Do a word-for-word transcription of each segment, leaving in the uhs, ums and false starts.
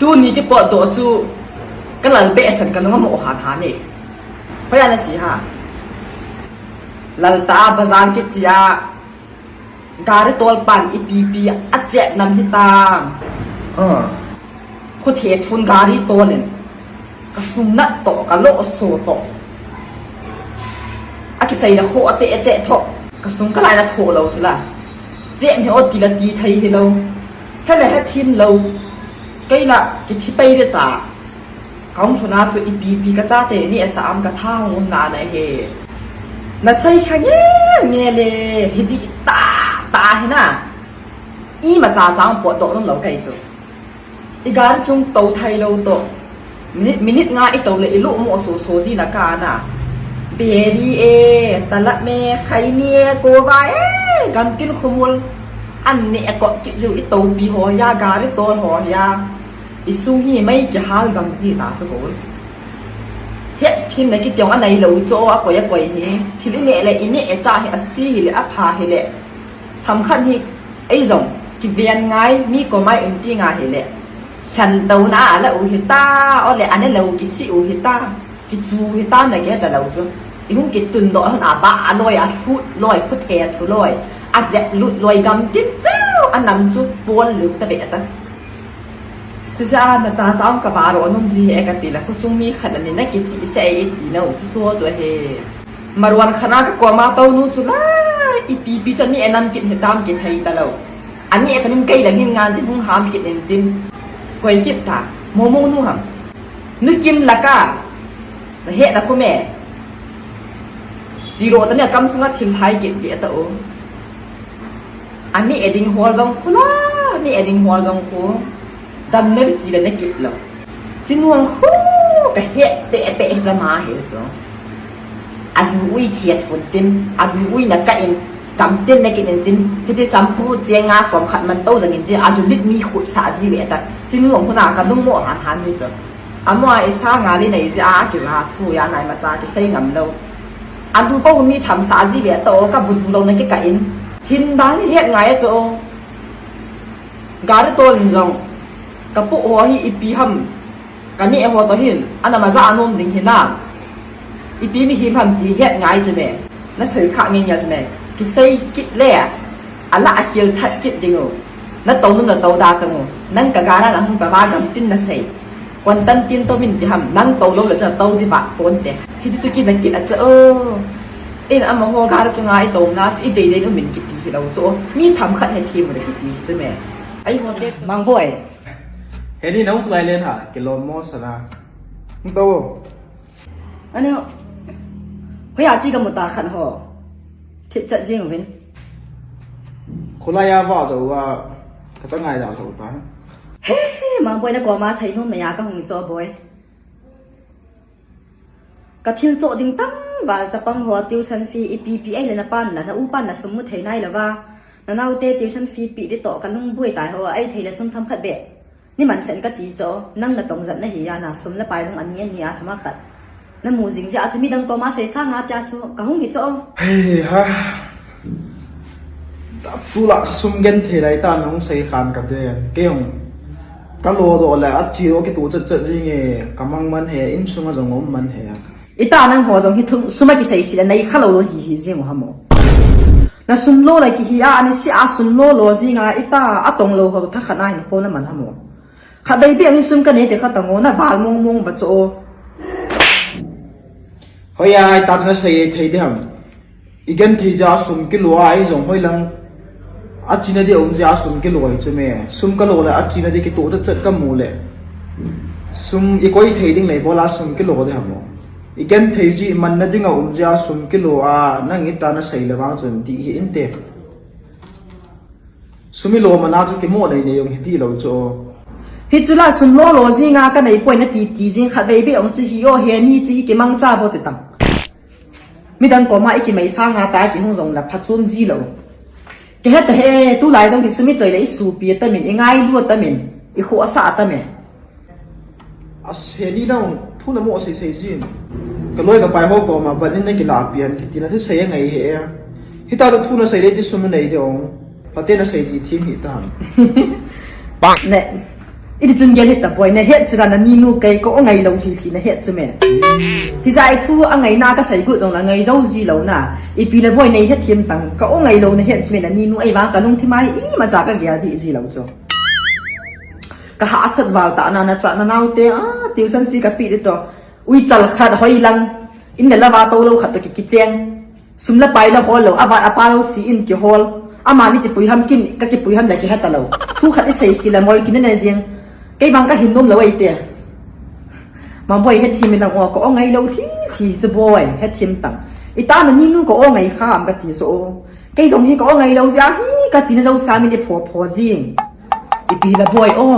Tuni kipotdoh chu ka lal behseh in ka lung amo han han e. Hoiya na chi ha. Lal ta bazar kichi a gari tol pan ipi ipi a chep nam hitam. Ah. Khuthe chun gari tol in ka sum nat toh, ka lo so toh. A kisei le kho a che che tho. Ka sum ka lai na tho lo chu la. Che mi o ti la ti thei hi lo. He le he thim lo. Kei la ki thi pai le ta. Ka hung lhun a chu ipi ipi ka chate ni a sa am ka tha hung um na na he. Na sei kha nge nge le hi ji ta ta hi na. Ima cha chang potdoh nom lo kei chu. I gari chung to thei lo toh. Minute, minute nga i to le i lu mo so so ji na ka na. Beri e, talap me, khaini e, kova e, gamtin khumul. An ne e ko ki ju i to pi ho ya, gari tol ho ya. I sung hi mai kihal bang ji ta chu ko. Het thim na kiti ong a nai lo chu a koi a koi hi. Thil i ne le i ne e cha hi a si hi le a pha hi le. Tham khat hi ei jong kiven ngai mi ko mai um ti nga hi le. Khan to na a la u hi ta, o le a ne lo ki si u hi ta. Ki chu hi ta na ke ta lo chu. I hung ki tun do hon a ba a loi a thut loi khu the a thu loi. A zet lut loi gam tin chu a nam chu pol lu ta ve ta. Chu cha na cha cha ka ba ro num ji he ka ti la khu sung mi khat ani na ki chi se e ti na u chu chu chu he. Maruan khana ka koma to nu chu la, ipi pi chu ani e nam kit he tam kit hei ta lo. Ani e chanin kei la ngin ngan tin hung ham kit in tin. Koi kit ta, mo mo nu ham. Nu kim la ka, la he la khu me. Chi ro chani a kam sunga thil hai kit ve ta o. Ani e ding hol jong khu la, ani e ding hol jong khu. Dam ne chi la ne kit lo. Chi nuang khu ka he pe pe jama he chu. A lu ui thia chun tin, a lu ui na ka in, kam tin na kin in tin, hiti sampu che nga som khat man to jang in tin, a lu lit mi khut sa ji ve ta. Chi nuang khu na ka lung mo han han ni chu. Amo a isa nga li nei ji a ki za thu ya nai ma cha ki sei ngam lo. A lu po mi tham sa ji ve ta o ka bun lo na ki ka in. Hin dan het ngai a chu o. Gari tol in jong, ka pu ho hi ipi ham, ka ne ho to hin, ana ma ja anom ding hi na. Ipi mi him ham ti het ngai chu me, na sei kha nge nge chu me, ki sei kit le, a la a hil that kit ding u, na to num na to da ta ngu, nang ka ga na na hung ka ba gam tin na sei. Kon tan tin to min ti ham, nang to lo le cha to di va kon te. Hi ti chu ki za kit a cha o. In ama ho ga ra chu nga i to na chu i dei dei nu min ki ti hi lo chu. Mi tham khat he thi mu le ki ti hi chu me. Ai ho te chu. Mang boy. He ni nong lai len ha, ki lo mo sa na. Nto. Ani. Hoi a chi ka mu ta khan ho. Thip chat jing vin. Khulai a va do wa ka ta ngai da lo ta. He he, mang boy na ko ma sai num na ya ka hung cho boy. Ka thil cho ding tam val chapang ho tuition fee ipi pi ai le na pan la na u pan la sum mu thei nai la va. Na nau te tuition fee pi di to ka lung bui tai ho ai thei la sum tham khat be. Ni man sen ka ti cho, nang na tong zat na hi ya na sum la pai jong ani ani a thama khat. Na mu jing ja chu mi dang ko ma sei sa nga tia chu, ka hung hi cho. Hei ha. Ta tu la ka sum gen thei lai ta nong sei khan ka de. Ke yong. Ka lo do le a chi ro ke tu chat chat ri nge, ka mang man he, in sung a jong om man he. Ita nang ho jong hi thum sum a ki sei si la nei kha lo lo hi hi jing ha mo. Na sum lo la ki hi a ani si a sum lo lo jing a ita a tong lo ho tha kha na hin kho na man ha mo. Kha dei bi ang sum ka nei te kha ta ngo na val mong mong ba cho. Hoi ai ta na sei thei de ham. I gen thei ja sum kilo a i jong hoi lang. A china di um ja sum kilo ai chu me. Sum ka lo le a china di ki tu chat chat ka mu le. Sum i koi thei ding lei bol a sum kilo de ham mo. I gen thei ji man na ding a um ja sum kilo a nang i ta na sei le wang chun ti hi in te. Sum i lo mana chu ki mo nei nei yong hi ti lo chu. Hi chu la sum lo lo jing a ka nei poi na ti ti jing khat vei be ong chu hi o he ni chu hi ki mang cha bo te tang. Mi dang ko ma i ki mai sa nga ta ki hung jong la pha chum ji lo. Ke he ta he tu lai jong ki sum i choi le i su pi ta min i ngai lu ta min i kho sa ta me. A se ni dang thu na mo sei sei jin. Ka loi ka pai ho ko ma ban in na ki la pian ki ti na thu sei ngai he. Hi ta thu na sei le ti sum nei de ong. Pate na sei ji thi mi ta. Bang. Ne. Iti chun gel hita boi, nahet chu la naninu kei ka o ngai lou lhi lhi nahet chu me. Hijeh a thu angaina kasei got jong la ngai jou ji lou na. Ipi le boi neihet thim tang, ka o ngai lou nahet chu me, naninu ei vang kalungthim a hi imacha kagel dih ji lou chu. Kahahsat val tah na, nacha nanao te, a, tuition fee kapeh ding toh. Uichal khat hoi lang, in le lava tou lou khat toh ki, kicheng. Sum le pai la hol lou, ava apa lou si in kihol. Amani kipui ham kin, kakipui ham la kihe talou. Thu khat isei khi la moi kin na jing. Kei vang kahin nom lou ei te. Ma boi hethem lang o, ka o ngai lou lhi lhi chu boi, hethem tang. Ita naninu ka o ngai kham kati chu o. Kei jong hi ka o ngai lou jeh a hi, kachena jou sa min ipho pho jing. Ipi la boi o.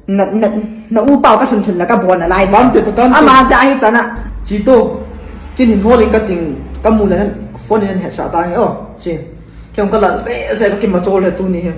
Na, na, na upa u ka thun thun la ka bon a lai. Tam te, tam te. Ama jeh a hi chana. Chi to. Kin hin hol in kating, kamu le phone in hetsah ta hi o. Chi. Kei jong kalal behseh, kakima chol le tuni hi.